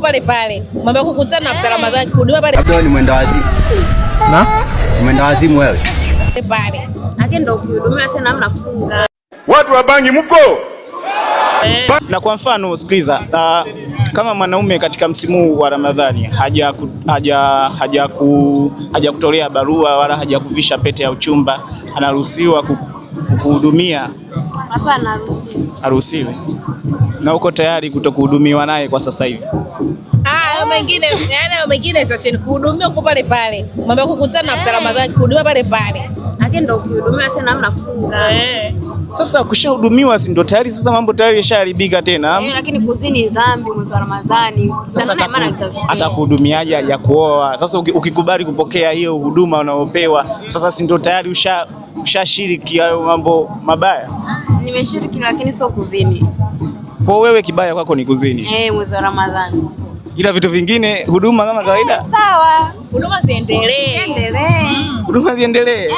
pale pale. Mambo ya kukutana after Ramadhani, kuhudumiwa pale Labda wewe ni mwenda wazimu. Na? Mwenda wazimu wewe. Pale. Lakini ndo ukihudumiwa tena mnafunga. Watu wa bangi mko? Na kwa mfano sikiliza, kama mwanaume katika msimu huu wa Ramadhani hajakutolea barua wala hajakuvisha pete ya uchumba, anaruhusiwa kukuhudumia? Hapana, haruhusiwi. Haruhusiwi. Na uko tayari kutokuhudumiwa naye kwa sasa hivi? Ah, hayo mengine, yaani hayo mengine tuacheni, kuhudumiwa huko pale pale. Mambo ya kukutana after Ramadhani, kuhudumiwa pale pale. Lakini ndo ukihudumiwa tena mnafunga. Eh. Sasa kushahudumiwa, si ndo tayari sasa mambo tayari yashaharibika tena. Eh, lakini kuzini dhambi mwezi wa Ramadhani. Sasa Sana maana kitatokea. atakuhudumiaje hajakuoa? Sasa ukikubali kupokea hiyo huduma unayopewa, sasa si ndo tayari ushashiriki hayo mambo mabaya? Nimeshiriki lakini sio kuzini. Kwa wewe kibaya kwako ni kuzini, Eh, mwezi wa Ramadhani. ila vitu vingine huduma kama kawaida, Sawa. Huduma ziendelee. Endelee. Huduma ziendelee.